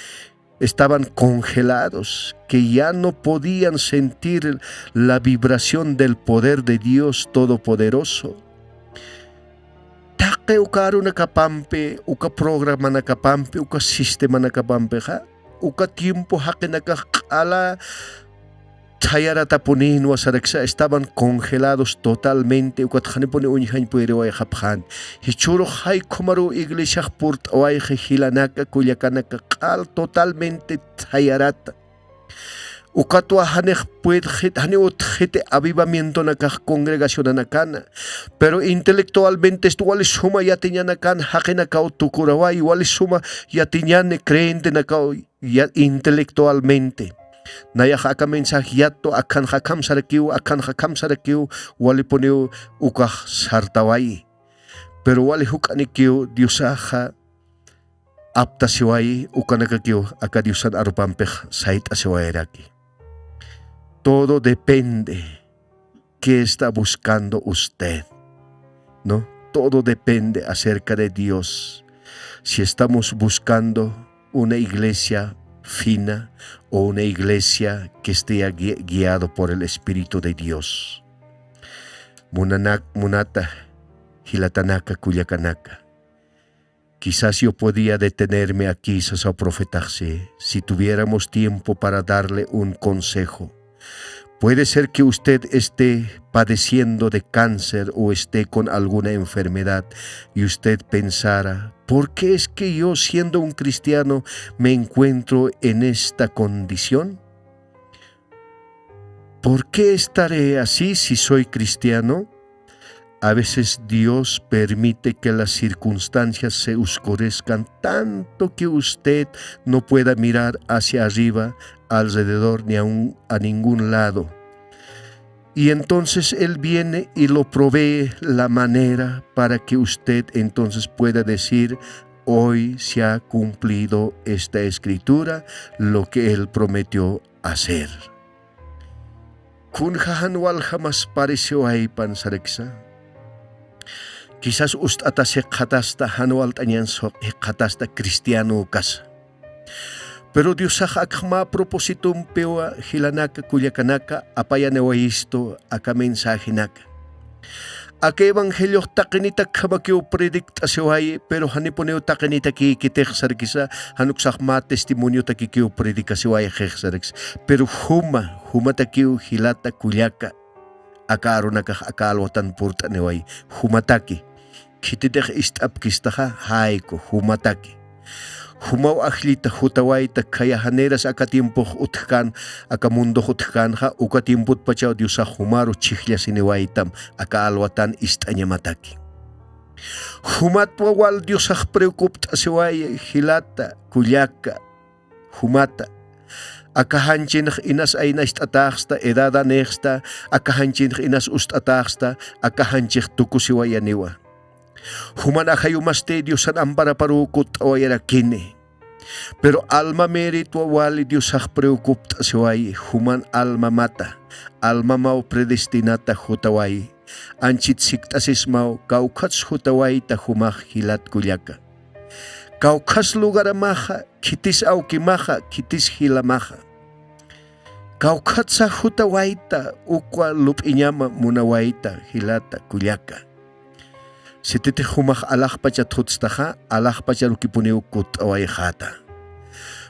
estaban congelados, que ya no podían sentir la vibración del poder de Dios Todopoderoso. Taqi uka arunakapampi, uka programanakapampi, uka sistemanakapampixa, uka tiempo jaqinakax q'ala thayaratapunïnwa saraksa, estaban congelados totalmente, ukat janipuni uñjañ puyiriwayxapxän. Jichhürux jaykhumaruw iglesiax purt'awayxi jilanaka, kullakanaka, q'al totalmente thayarata. Ukatwa janix puydxit, janiw utjxiti avivamientonakax congregacionanakana. Pero intelectualmente est wali suma yatiñanakan jaqinakaw tukuraway, wali suma yatiñani creyentenakaw ya-, intelectualmente. Nayax aka mensaje yattu, akhanx akham sarakiw, akhanx akham sarakiw, walipuniw ukax sartawayi. Pero wali juk'anikiw Diosaxa aptasiwayi, ukanakakiw aka Diosan arupampix sayt'asiwayaraki. Todo depende qué está buscando usted, ¿no? Todo depende acerca de Dios. Si estamos buscando una iglesia fina o una iglesia que esté gui-, guiado por el Espíritu de Dios. Munanak-, munata, jilatanaka, kullakanaka. Quizás yo podía detenerme aquí, sasaw profetaxi, si tuviéramos tiempo para darle un consejo. Puede ser que usted esté padeciendo de cáncer o esté con alguna enfermedad y usted pensara: ¿por qué es que yo, siendo un cristiano, me encuentro en esta condición? ¿Por qué estaré así si soy cristiano? A veces Dios permite que las circunstancias se oscurezcan tanto que usted no pueda mirar hacia arriba, alrededor, ni a un, a ningún lado. Y entonces Él viene y lo provee la manera para que usted entonces pueda decir: "Hoy se ha cumplido esta escritura, lo que Él prometió hacer". Kunja jan waljamas parisiwaypan saraksa. Quizás ust'atasi qhatasta, jan walt'añans jikxatasta cristiano kasa. Pero Diosax akxma propósitompiwa jilanaka kullakanaka apayaniwayistu aka mensajenaka. Aka evangeliox taqinitakjamakiw predikt'asiwayi, pero janipuniw taqinitakïkitix sarkisa, jan uksax mä testimoniotakikiw predicasiwayxix sarkisa. Pero juma, jumatakiw jilata kullaka, aka arunakax aka alwatan purt'aniwayi, jumataki. Khititix ist'apkistaxa, jayku, jumataki. Jumaw ajllita jutawayta, khaya janiras aka tiempox utjkän, aka mundox utjkänxa, uka tiempotpachaw Diosax jumaru chhijllasiniwaytam, aka alwatan ist'añamataki. Jumatwa wal Diosax preocupt'asiwayi, jilata kullaka, jumata. Aka janchinx inas aynacht'atäxsta, edadanïxsta, aka janchinx inas ust'atäxsta, aka janchix tukusiwayaniwa. Juman ajayumasti Diosan amparaparuw kutt'awayarakini. Pero alma miritwa wali Diosax preocupt'asiwayi, juman almamata, almamaw predestinata jutawayi, anchit sikt'asismaw, kawkhats jutawayta jumax jilat kullaka. Kawkhas lugaramaxa, khitis awkimaxa, khitis jilamaxa. Kawkhatsa jutawayta, ukwa lup'iñama munawayta, jilata kullaka. Sititix jumax alaxpachat jutstaxa, alaxpacharukipuniw kutt'awayxäta.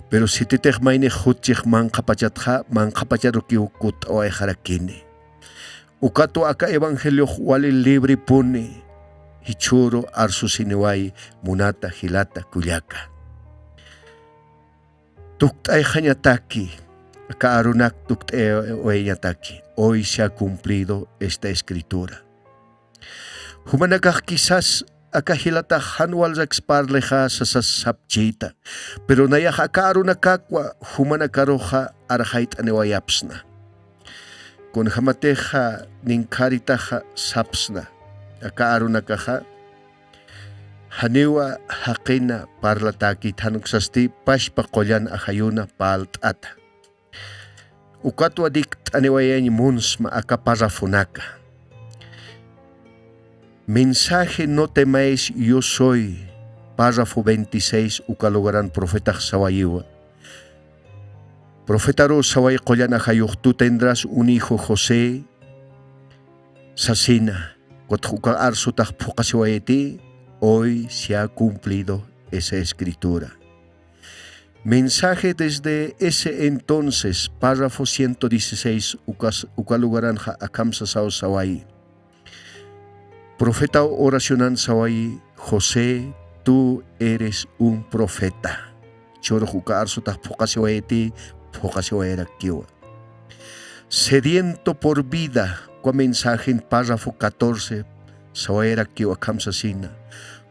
Pero sititix maynix jutchix manqhapachatxa, manqhapacharukiw kutt'awayxarakini. Ukatwa aka evangeliox wali libripuni, jichhüru arsusiniway munata jilata kullaka. Tukt'ayxañataki, aka arunak tukt'ayañataki, hoy se ha cumplido esta escritura. Jumanakax quizás aka jilatax jan walraksa parlixa sasas sapchïta, pero nayax aka arunakakwa jumanakaruxa arxayt'aniwayapsna. Kunjamatixa ninkhäritaxa sapsna, aka arunakaxa janiwa jaqina parlatäkit, jan uksasti pachpa qullan ajayuna parlt'ata. Ukatwa dikt'aniwayañ munsma aka párrafonaka. Mensaje: no temáis, yo soy. Párrafo veintiséis, uka lugaran profetax sawayiwa. Profetaruw saway qullan ajayux: "Tú tendrás un hijo José", sasina. Kutx uka arsutax phuqasiwayiti, hoy se ha cumplido esa escritura. Mensaje: desde ese entonces, párrafo ciento dieciséis, ukas-, uka lugaranxa akham sasaw sawayi. Profetaw oracionan sawayi: "José, tú eres un profeta". Jichhürux uka arsutax phuqasiwayiti, phuqasiwayarakkiwa. Sediento por vida, uka mensajen párrafo catorce, sawayarakkiwa akham sasina: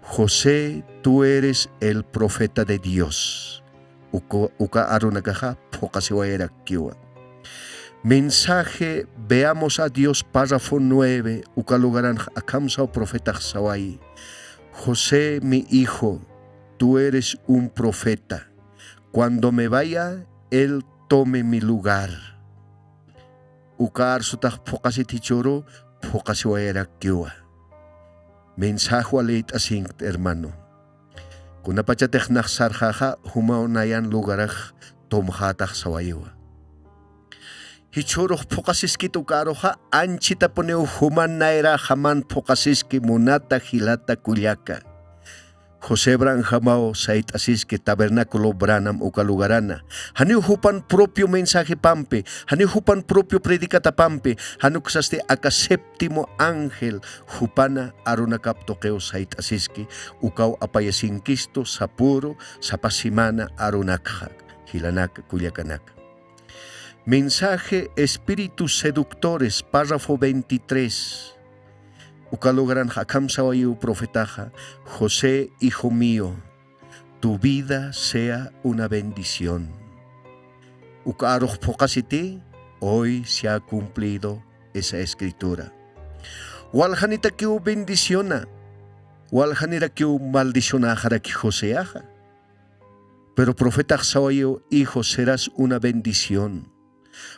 "José, tú eres el profeta de Dios". Uka, uka arunakaxa phuqasiwayarakkiwa. Mensaje: veamos a Dios, párrafo nueve, uka lugaranxa akham saw profetax sawayi: "José, mi hijo, tú eres un profeta. Cuando me vaya, él tome mi lugar". Uka arsutax phuqasit jichhüru phuqasiwayarakkiwa. Mensaje walït'asinkt, hermano. Kunapachatix nax sarxaxa, jumaw nayan lugarax tumxätax sawayiwa. Jichhürux phuqasiskit uka aruxa, anchitapuniw juman nayraxaman phuqasiski munata jilata kullaka. José Branhamaw sayt'asiski tabernáculo Branham uka lugarana. Janiw jupan propio mensajepampi, janiw jupan propio predicatapampi, jan uksasti aka séptimo ángel jupana arunakap tuqiw sayt'asiski, ukaw apayasinkistu sapüru sapa semana arunakxa, jilanaka, kullakanaka. Mensaje Espíritus Seductores, párrafo veintitrés. Uka lugaranxa akham sawayiw profetaxa, José, hijo mío, tu vida sea una bendición. Uka arux phuqasiti, hoy se ha cumplido esa escritura. Waljanitakiw bendiciona, waljanirakiw maldicionaxaraki Joseaxa. Pero profetax sawayiw, hijo, serás una bendición.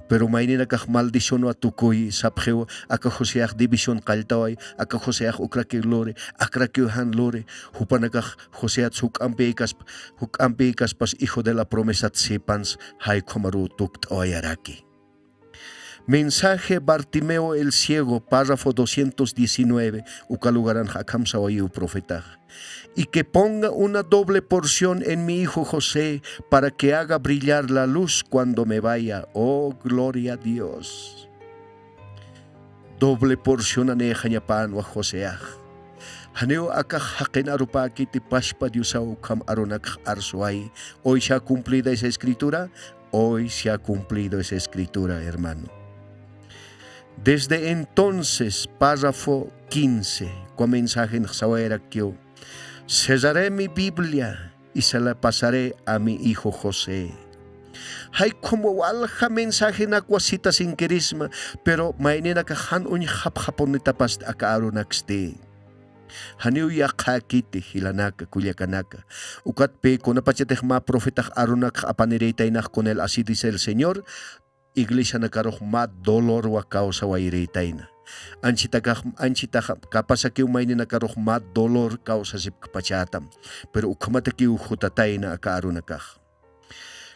Pero mayninakax maldicionwa tukuy sapxiw, aka Joseax división qalltaway, aka Joseax ukrakiw luri, akrakiw jan luri, jupanakax Joseats juk'ampïkasp-, juk'ampïkaspas hijo de la promesat sipans, jay ukhamaruw tukt'awayaraki. Mensaje Bartimeo el ciego, párrafo doscientos diecinueve, uka lugaranxa akham sawayiw profetax. Y que ponga una doble porción en mi hijo José, para que haga brillar la luz cuando me vaya. Oh, gloria a Dios. Doble porción anïxañapänwa Joseax. Janiw akax jaqin arupäkiti, paspa Diosaw ukham arunakx arsuwayi. Hoy se ha cumplida esa escritura, hoy se ha cumplido esa escritura, hermano. Desde entonces, párrafo quince, uka mensajenx sawayarakiw, cerraré mi Biblia y se la pasaré a mi hijo José. Jay ukham walja mensajenakwa citasinkirisma, pero mayninakax jan uñjapxapunitapasti aka arunaksti. Janiw yaqhäkiti, jilanaka, kullakanaka. Ukat pï kunapachatix mä profetax arunakx apanirïtaynax con el así dice el Señor, iglesianakarux mä dolorwa kawsawayirïtayna. Anchitakax, anchitaxa kapasakiw mayninakarux mä dolor kawsasipkpachätam. Pero ukhamatakiw jutatayna aka arunakax.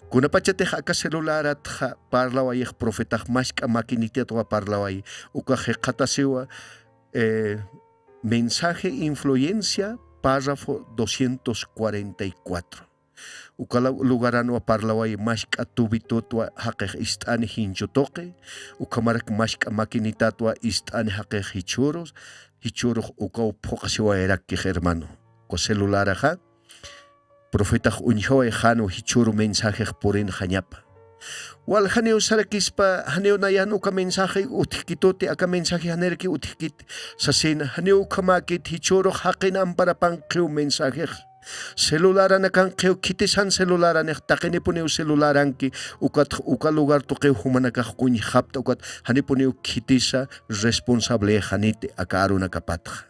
Kunapachatix aka celularatxa parlawayix profetax mask'a maquinitatwa parlawayi, ukax jikxatasiwa, eh, Mensaje Influencia, párrafo doscientos cuarenta y cuatro. Uka la-, lugaranwa parlawayi mask'a tubitutwa jaqix ist'ani jinchu tuqi, ukhamarak mask'a maquinitatwa ist'ani jaqix jichhürus, jichhürux ukaw phuqasiwayarakix, hermano. Uka celularaxa, profetax uñjawayxänwa jichhüru mensajix purinxañapa. Waljaniw sarakispa, janiw nayan uka mensaje utjkituti, aka mensaje janirakiw utjkit sasina, janiw ukhamäkit jichhürux jaqin amparapankiw mensajix. Celularanakankiw khitisan celularanix, taqinipuniw celularanki, ukat uka lugar tuqiw jumanakax uñjapta, ukat janipuniw khitisa responsable janiti aka arunakapatxa.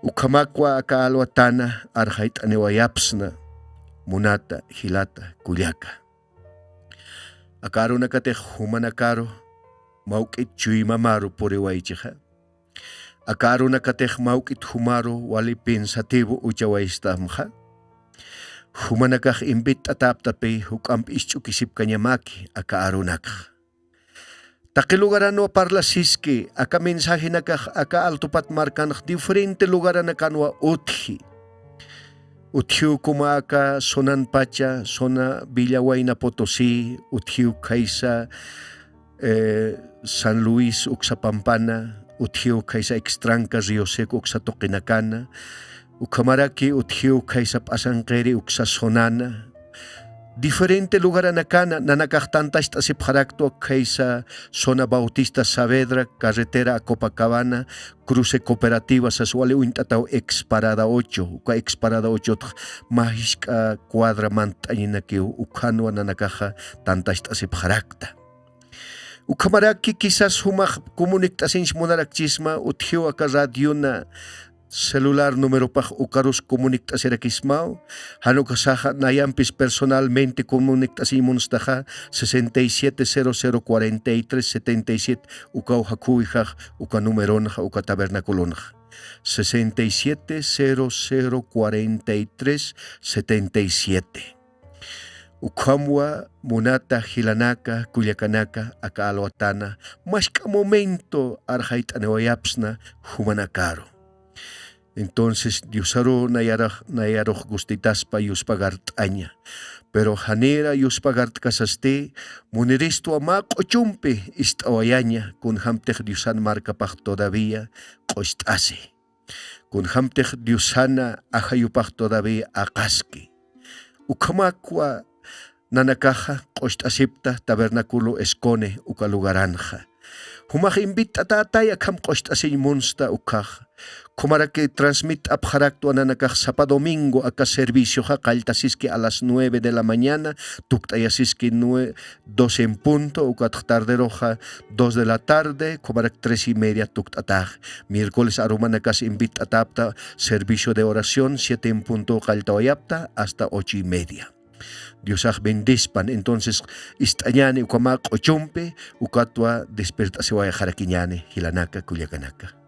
Ukhamakwa aka alwatana arxayt'aniwayapsna, munata, jilata, kullaka. Aka arunakatix jumanakaru mawk'it chuymamaru puriwaychixa. Aka arunakatix mawk'it jumaru wali pensativo uchawaystamxa. Jumanakax invitt'atäptapï juk'amp isch'ukisipkañamaki aka arunakxa. Taqi lugaranwa parlasiski, aka mensajenakax aka Altupat markanx diferente lugaranakanwa utji. Utjiw kuma aka zonanpacha, zona Villa Huayna Potosí, utjiw khaysa, eh, San Luis uksa pampana, utjiw khaysa Extranca, Río Seco uksa tuqinakana, ukhamaraki utjiw khaysa P'asanqiri uksa zonana, diferente lugaranakana, nanakax tantacht'asipxaraktwa khaysa zona Bautista Saavedra, carretera a Copacabana, cruce Cooperativa sas wali uñt'ataw ex parada ocho, uka ex parada ochotx mä jisk'a cuadra mantt'añinakiw, ukhanwa nanakaxa tantacht'asipxarakta. Ukhamaraki quizás jumax comunikt'asiñch munarakchisma, utjiw aka radiona celular numeropax ukarus comunikt'asirakismaw, jan ukasaxa nayampis personalmente comunikt'asiñ munstaxa, sesenta y siete cero cero cuarenta y tres setenta y siete, ukaw jakhuwijax uka numeronxa, uka tabernaculonxa, sesenta y siete cero cero cuarenta y tres setenta y siete. Ukhamwa munata jilanaka, kullakanaka, aka alwatana mask'a momento arxayt'aniwayapsna jumanakaru. Entonces, Diosaru nayarux, nayarux gustitaspa yuspagart'aña. Pero janira yuspagart'kasasti, muniristwa mä q'uchumpi ist'awayaña, kunjamtix Diosan markapax todavía q'ucht'asi. Kunjamtix Diosana ajayupax todavía aqaski. Ukhamakwa nanakaxa q'ucht'asipta tabernáculo Escone uka lugaranxa. Jumax invitt'atätay akham q'ucht'asiñ munsta ukhaxa. Khumaraki transmitt'apxaraktwa nanakax sapa domingo aka servicioxa qalltasiski a las nueve de la mañana, tukt'ayasiski nue-, doce en punto, ukatx tarderuxa dos de la tarde, khumarak tres y media tukt'atax. Miércoles arumanakas invitt'atäpta servicio de oración, siete en punto qalltawayapta hasta ocho y media. Diosax bendispan. Entonces, ist'añäni uka mä q'uchumpi, ukatwa despert'asiwayxarakiñäni, jilanaka, kullakanaka.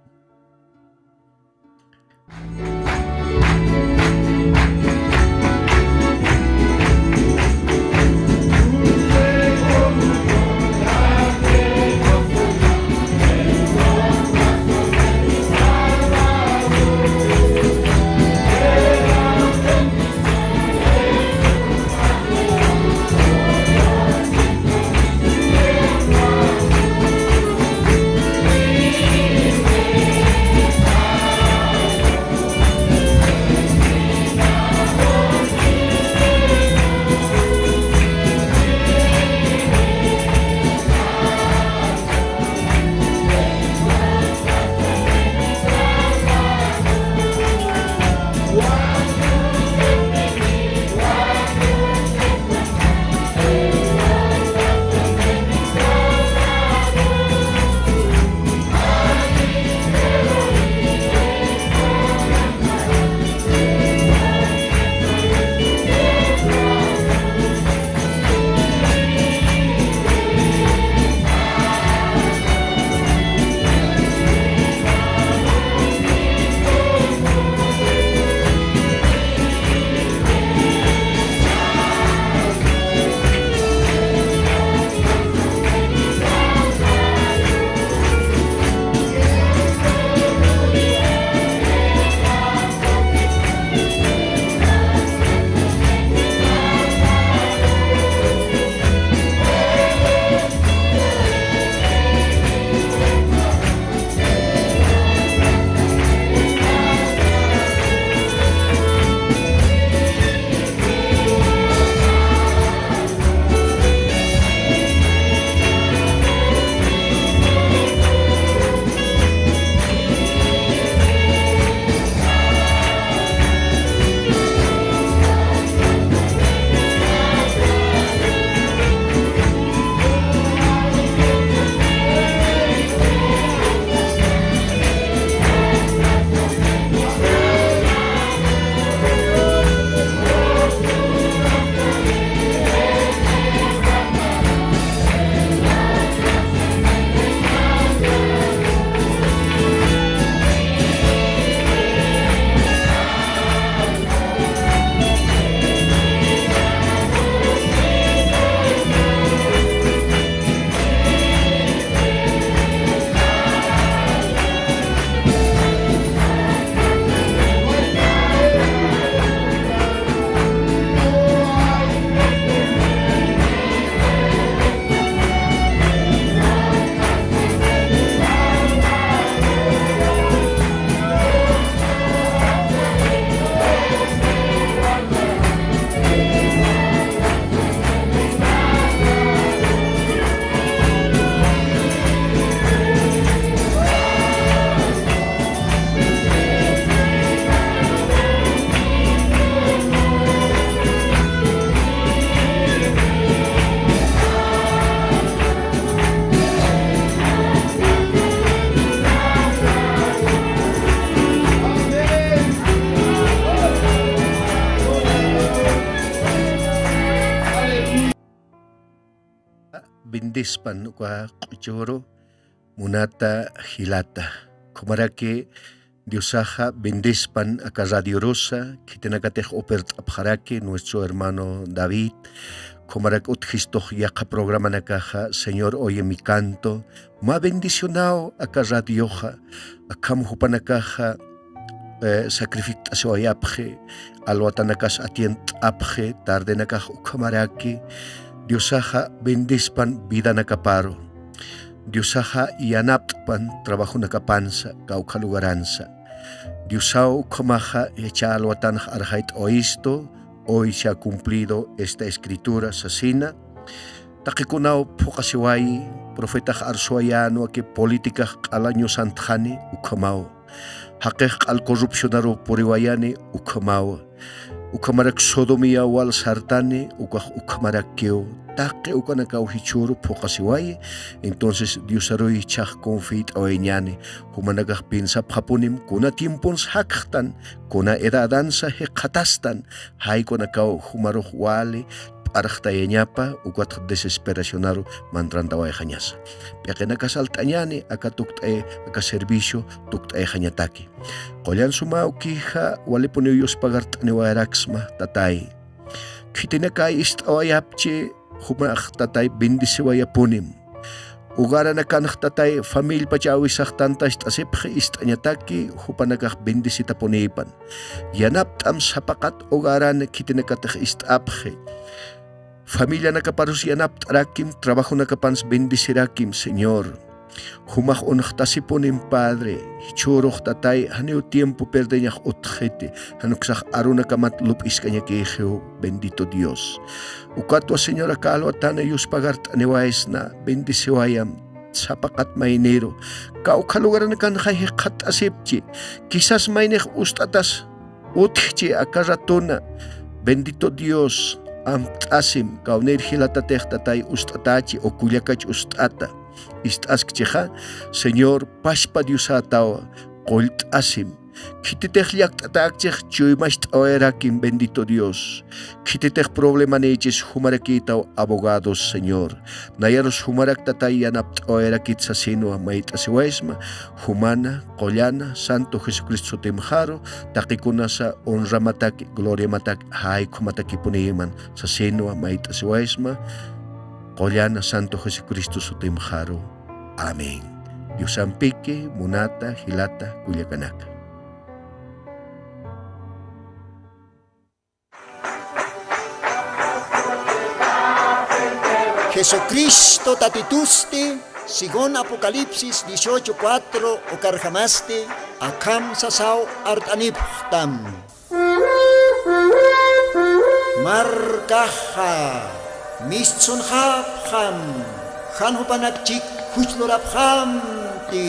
Bendispan uka q'uchuru, munata jilata. Khumaraki Diosaxa bendispan aka radiorusa, khitinakatix upirt'apxaraki nuestro hermano David, khumarak utjistux yaqha programanakaxa, Señor, oye mi canto, mä bendicionaw aka radioxa, akham jupanakaxa, eh, sacrifict'asiwayapxi, alwatanakas atient'apxi, tardenakax ukhamaraki. Diosaxa bendispan vidanakaparu. Diosaxa yanapt'pan trabajonakapansa, kawkha lugaransa. Diosaw ukhamaxa jichha alwatanx arxayt'awayistu, hoy se ha cumplido esta escritura sasina. Taqikunaw phuqasiwayi, profetax arsuwayänwa que políticax q'ala ñusantxani ukhamaw. Jaqix q'al corrupcionaru puriwayani ukhamaw. Ukhamarak sodomía wal sartani, ukax ukhamarakiw. Taqi ukanakaw jichhüru phuqasiwayi, entonces Diosaruy jichhax confiat'awayañani. Jumanakax piensapxapunim kuna tiempons jakxtan, kuna edadansa jikxatastan, jaykunakaw jumarux wali p'arxtayañapa, ukatx desesperacionaru mantrantawayxañasa. P'iqinakas alt'añani aka tukt'ay, aka servicio tukt'ayxañataki. Qullan sumawkixa walipuniw yuspagart'aniwayaraksma, Tatay. Khitinakay ist'awayapchi, jumax, Tatay, bendeciwayapunim. Hogaranakanx, Tatay, famillpacha awisax tantacht'asipxi ist'añataki, jupanakax bendecitapunïpan. Yanapt'am sapaqat hogaran khitinakatix ist'apxi. Familianakaparus yanapt'arakim, trabajonakapans bendecirakim, Señor. Jumax unxtasipunim, Padre, jichhürux, Tatay, janiw tiempo perdeñax utjxiti, jan uksax arunakamat lup'iskañakïxiw, bendito Dios. Ukatwa, Señor, aka alwatana yuspagart'aniwaysna, bendeciwayam, sapaqat mayniru, kawkha lugaranakanxa jikxatt'asipchi, quizás maynix ust'atas utjchi aka ratuna, bendito Dios, amt'asim, kawnir jilatatix, Tatay, ust'atachi o kullakach ust'ata ist'askchixa, Señor, pachpa Diosätawa, qullt'asim. Khititix llakt'atäkchix, chuymacht'awayarakim, bendito Dios. Khititix problemanïchis, jumarakïtaw abogados, Señor. Nayarus jumarak, Tatay, yanapt'awayarakit sasinwa mayt'asiwaysma, jumana, qullana, Santo Jesucristo sutimxaru, taqikunasa honramataki, gloriamataki, jay ukhamatakipuniman sasinwa mayt'asiwaysma, qullana Santo Jesucristo sutimxaru. Amén. Diosampiki, munata, jilata, kullakanaka. Jesucristo Tatitusti, según Apocalipsis dieciocho cuatro, ukarjamasti, akham sasaw art'anipxtam. Markaxa mistsunxapxam, jan jupanak chik juch lurapxamti.